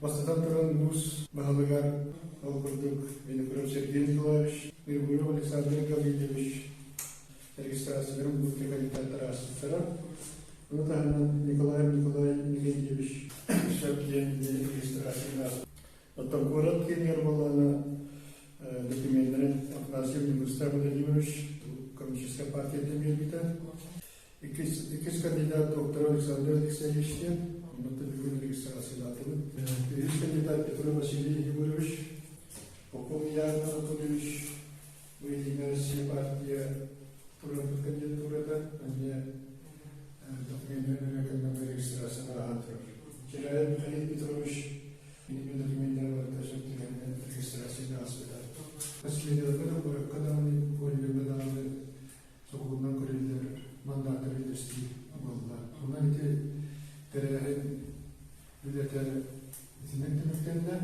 Бастатан туран улуус баһылыгар ол курдук Винокуров Сергей Николаевич, Григорьев Александр Гаврильевич регистрацияларын пункта кандидаттар ааспыттара. Ону таһынан Николаев Николай Михайлович сөп диэн регистрацияны ааспыт. Оттон куорат киинигэр буоллаҕына докуменнарын Афанасьев Ньукустаах Владимирович Коммунистическая партия биэрбитэ. Иккис кандидат доктор Александр Алексеевич диэн, онно бүгүн регистрациялаатыбыт. Үһүс кандидат Петр Василий Егорович, Попов Ян Анатольевич, Единая Россия партия турарбыт кандидатурата, эмиэ докуменнарын регистрация ааһан турар. Чиряев Михаил Петрович кинини докуменнары барыта сөп түгэнинэн регистрацияны ааспыта. Населениеларга да, куоракка даҕаны, коллега даҕаны сокуонунан көрүллэр мандааттары үллэстии буолла. Онон ити тэрээһин үлэтэ итинэн түмүктэннэ.